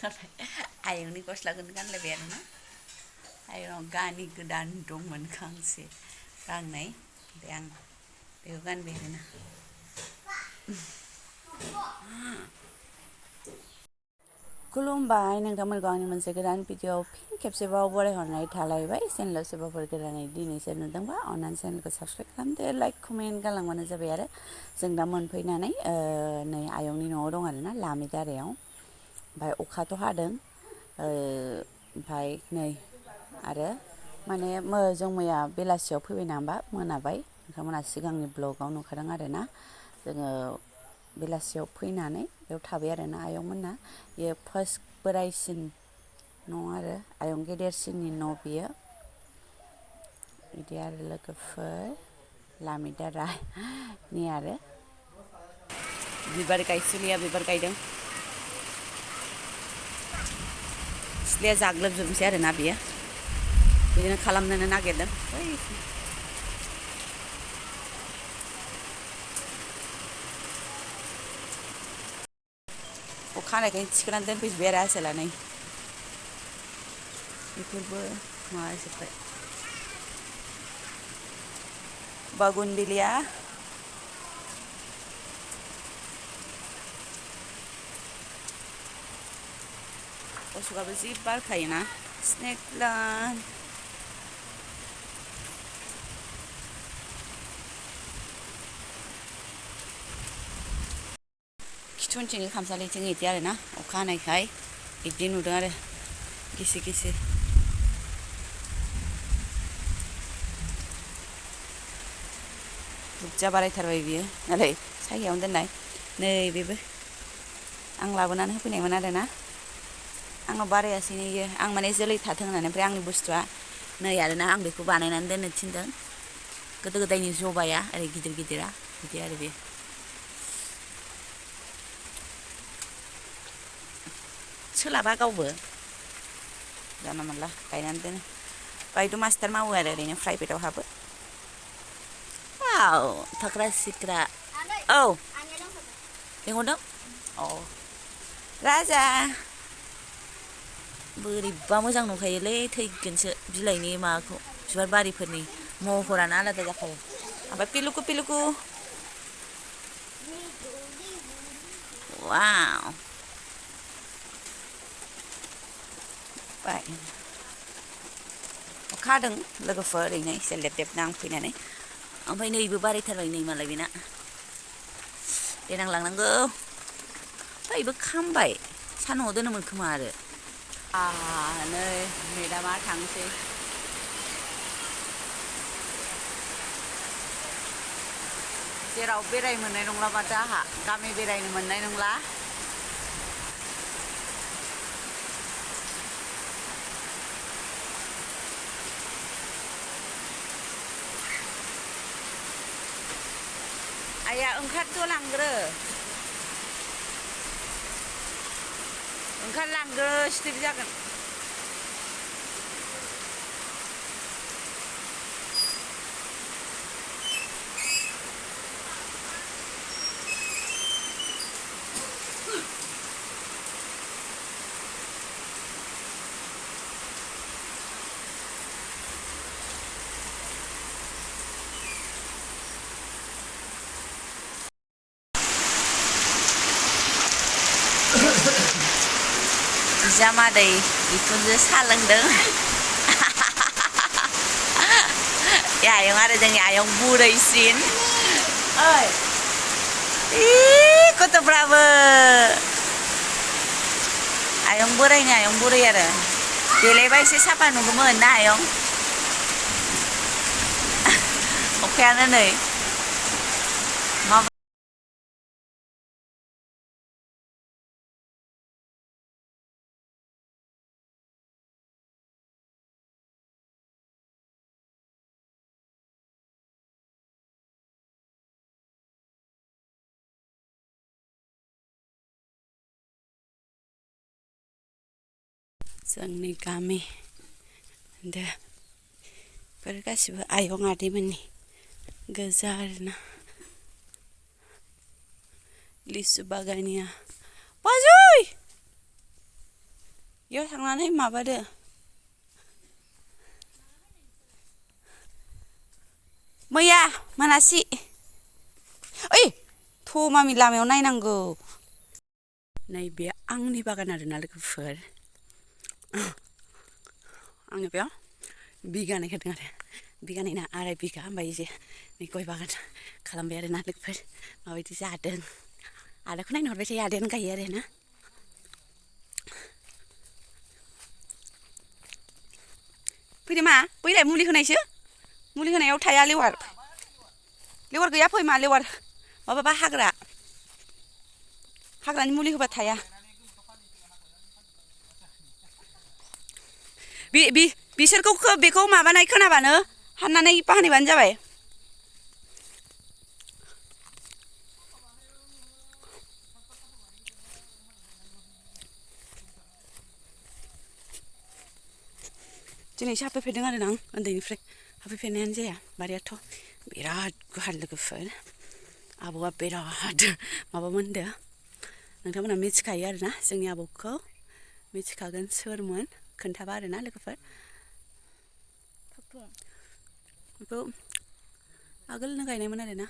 आयंनि गस्लाखौनो गानलायबाय आरोना आयं गानि गोदान दंमोन गांसे गांनै ओमफ्राय आं बेखौ गानबाय आरोना खुलुमबाय नोंथांमोनखौ आंनि मोनसे गोदान भिडिअ फिन खेबसेबाव बरायहरनाय थालायबाय चेनेलाव सोरबाफोर गोदानै दिनैसो नुदोंबा अननानै चेनेलखौ साबसक्राइब खालामदो लाइक कमेन्ट गालांबानो जाबाय आरो जों दा मोनफैनानै नै आयंनि न'आव दं आरोना लामि दारायाव ओमफ्राय अखाथ' हादों ओमफ्राय नै आरो माने जों मैया बेलासियाव फैबाय ना होमबा मोनाबाय नोंथांमोना सिगांनि ब्लगाव नुखादों आरोना जोङो बेलासियाव फैनानै बेयाव थाबाय आरोना आयंमोनना बेयो फार्स्ट बोराइसिन न' आरो आयं गेदेरसिननि न' बियो बिदि आरो लोगोफोर लामिदारानि आरो बिबार गायसुलिया बिबार गायदों सिथ्लाया जाग्लोबजोबनोसै आरोना बियो बिदिनो खालामनोनो नागिरदों अखा हानायखायनो थिखोनानै दोनफैजोब्बाय आरो आसोला नै बेफोरबो माबाजोब्बाय बागुनबिलिया असुकाबो जि बारखायोना स्नेक प्लान्ट खिथुउनथिंनि खामसालिथिं इदि आरोना अखा हानायखाय इदि नुदों आरो गिसि गिसि बुरजा बारायथारबाय बियो नालाय सायहायावनो दोननाय नै बेबो आं लाबोनानै होफैनायमोन आरोना आंनाव बारायासैनो इयो आं माने जोलै थाथों होननानै ओमफ्राय आंनि बुस्थुआ नै आरोना आं बेखौ बानायनानै दोननो थिनदों गोदो गोदायनि जबाया ओरै गिदिर गिदिरा बिदि आरो बे सोलाबा गावबो जानला मोनला गायनानै दोनो बायद' मास्टार मावो आरो ओरैनो प्राइभेटाव हाबो वाव फाख्रा सिख्रा औ लिंहरदों औ राजा बोरैबा मोजां नुखायोलै थैगोनसो बिलाइनि माबाखौ बिबार बारिफोरनि महरानो आलादा जाखायो ओमफ्राय पिलुकु पिलुकु वाव बाय अखा हादों लोगोफोर ओरैनो एसे लेब लेबनो आं फैनानै ओमफ्राय नैबो बारायथारबाय नै मालाय बेना देनां लांनांगौ ओमफ्राय बेबो खामबाय सान्दुंआव दोनोमोन खोमा आरो नै मेदामा थांसै जेराव बेरायनो मोननाय नंला माथो आंहा गामि बेरायनो मोननाय नंला आइया ओंखारथ' लांग्रो ओंखारलांग्रो स्टिप जागोन बिजामादै बिखुनजो साहा लोंदों आयं आरो जोंनि आयं बुरैसिन ओइ गथ'फ्राबो आयं बोरायनि आयं बुरै आरो देलायबा एसे साफा नुगौमोन ना आयं अखायानो नै जोंनि गामि दे बेफोर गासिबो आयं आदैमोननि गोजा आरोना लिसु बागानिया बाजै इयाव थांनानै माबादो मैया मोनासि ओइ थ' मामि लामायाव नायनांगौ नैबे आंनि बागान आरोना लोगोफोर आङो बेयाव बिगानै होदों आरो बिगानैना 2.5 बिगा ओमफ्राय जे नै गय बागान खालामबाय आरोना लोगोफोर माबायदि जादों आदाखौ नायनो हरबाय थायो आदायानो गायो आरोना फैदो मा बैलाय मुलि होनायसो मुलि होनायाव थाया लेवार गैया फै मा लेवार माबाबा हाग्रानि मुलि होबा थाया बिसोरखौ बेखौ माबानाय खोनाबानो हाननानै बाहायबानो जाबाय दिनैसो हाबफैफेरदों आरो आं उन्दैनिफ्राय हाबफैफेरनायानो जाया बारियाथ' बिराद गुवार लोगोफोर आबौआ बिराद माबामोन होनदो नोंथांमोना मिथिखायो आरोना जोंनि आबौखौ मिथिखागोन सोरमोन खोन्थाबा आरोना लोगोफोर बेखौ आगोलनो गायनायमोन आरोना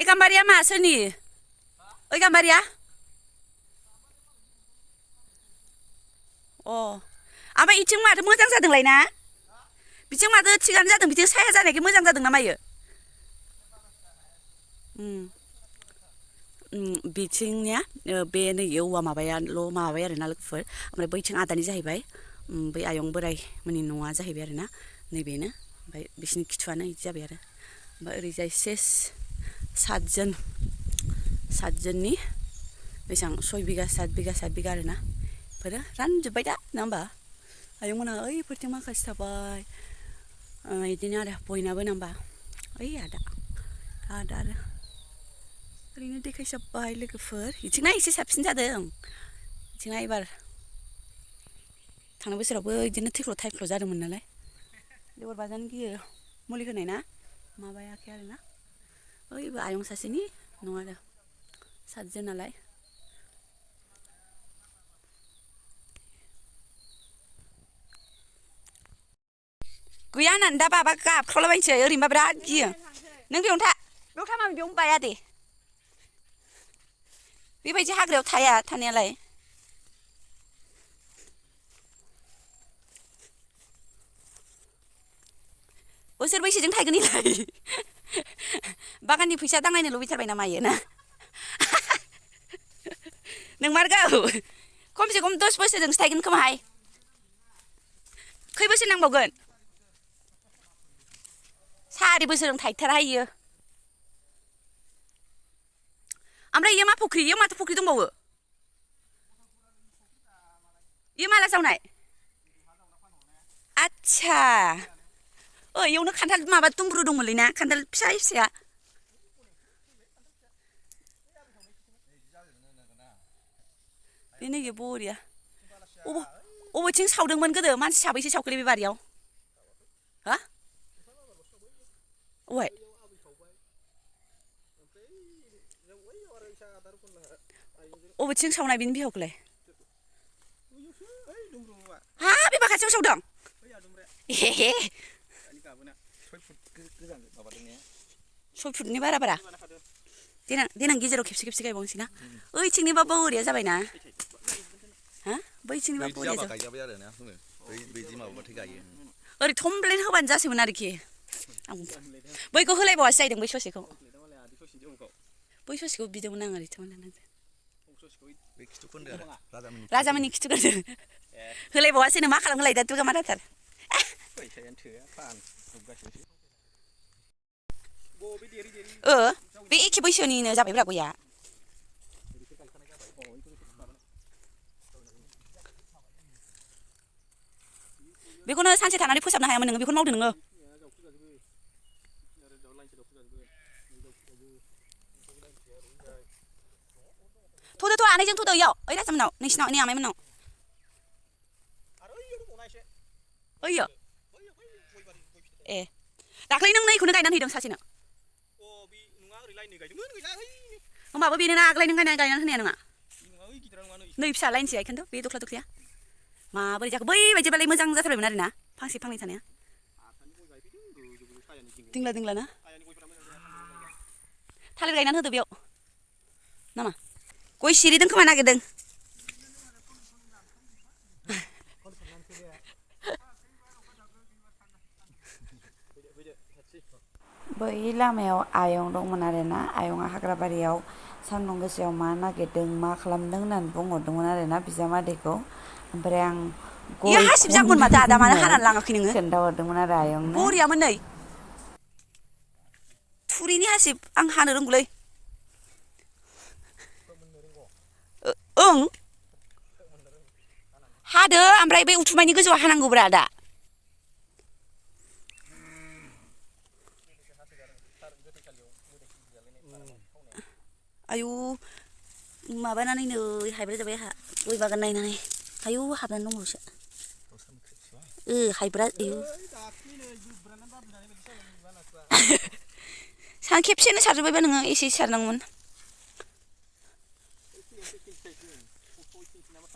ए गाम्बारिया मा सोरनि ओइ गाम्बारिया ओमफ्राय इथिं माथो मोजां जादोंलाय ना बिथिं माथो थिगानो जादों बिथिं साया जानायखाय मोजां जादों ना मायो बिथिंनिया बे नै औवा माबायाल' माबाबाय आरोना लोगोफोर ओमफ्राय बैथिं आदानि जाहैबाय बै आयं बोराय मोननि न'आ जाहैबाय आरोना नैबेनो ओमफ्राय बिसिनि खिथुआनो इदि जाबाय आरो ओमफ्राय ओरैजाय सेस 7 जननि बेसेबां 6 बिगा 7 बिगा आरोना बेफोरो रानजोब्बाय दा नङा होमबा आयंमोना ओइफोरथिं माखासे थाबाय बिदिनो आरो बयनाबो नङा होमबा ओइ आदा आरो ओरैनो देखायजोब्बाय लोगोफोर बिथिंना एसे साबसिन जादों बिथिंना एबार थांनाय बोसोरावबो बिदिनो थैख्ल' थाइख्ल' जादोंमोन नालाय लेवार बाजानो गियो मुलि होनाय ना माबायाखै आरोना ओइबो आयं सासेनि नङा आरो 7 जन नालाय गैया होननानै दा बाबा गाबख्रावलाबायनोसै ओरैनोबा बिराद गियो नों बेयावनो था मामि बेयावनो बाया दे बेबायदि हाग्रायाव थाया थानायालाय बोसोर बैसेजों थायगोन इलाय बागाननि फैसा दांनायनो लुबैथारबाय ना मायो ना नोंमारगौ खमसे खम 10 बोसोरजोंसो थायगोन खोमाहाय खै बोसोर नांबावगोन 4 बोसोरजों थायथारा इयो ओमफ्राय इयो मा फख्रि इयो माथो फख्रि दंबावो इयो माला जावनाय आच्छा इयावनो खान्थाल माबा दुमब्रु दंमोनलै ना खान्थाल फिसाया बे नैबे बरिया अबेथिं सावदोंमोन गोदो मानसि साबैसे सावखोलै बे बारियाव हा अहाय अबेथिं सावनाय बिनि बिहावखौलाय हा बे बाखाथियाव सावदों एहे 6 फुटनि बारा देनां गेजेराव खेबसे गायबावनोसै ना ओइथिंनिबा बरिया जाबायना हा बैथिंनिबा बरिया गायजाबाय आरो ना बैदि माबाबाथाय गायो ओरै थमब्लेन होबानो जासैमोन आरोखि आं बैखौ होलायबावासो जाहैदों बै ससेखौ बिदोंमोन आं ओरै राजामोननि खिथुखौ होलायबावासैनो मा खालामगोनलाय दा दुगा माराथार बे एखे बैसोनिनो जाबायब्रा गया बेखौनो सानसे थानानै फोसाबनो हायामोन नोङो बेखौनो मावदो नोङो थ'दो आनैजों थ'दो इयाव ओइ राजामोननाव नोंसिनाव नै आमाइमोननाव ओइयो ए दाख्लै नों नैखौनो गायनानै हैदों सासेनो होमबाबो बेनो ना आग्लाय नों गायनानै होनाया नङा नै फिसा लाइनसे आइखोन्थ' बे दख्ला दख्लाया माबोरै जाखो बै बायदिबालाय मोजां जाथारबायमोन आरोना फांसे फांनै थानाया दिंला दिंला ना थालिर गायनानै होदो बेयाव नामा गय सिरिदों खोमा नागिरदों बै लामायाव आयं दंमोन आरोना आयंआ हाग्राबारियाव सान्दुं गोसायाव मा नागिरदों मा खालामदों होननानै बुंहरदोंमोन आरोना बिजामादैखौ ओमफ्राय आं गय हासिब जागौमोन माथो आदा मानो हानानै लाङाखै नोङो खोन्थाहरदोंमोन आरो आयंनो बरियामोन नै थुरिनि हासिब आं हानो रोंगौलै ओं हादो ओमफ्राय बे उथुमायनि गोजौआव हानांगौब्रा आदा आयु माबानानै नै हायब्रा जाबाय आंहा गय बागान नायनानै आयु हाबनानै दंबावोसो हायब्रा खेबसेनो सारजोब्बायबा नोङो एसे सारनांगौमोन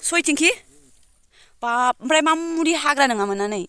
सय थिंखि बाब ओमफ्राय मा मुलि हाग्रा नङामोन ना नै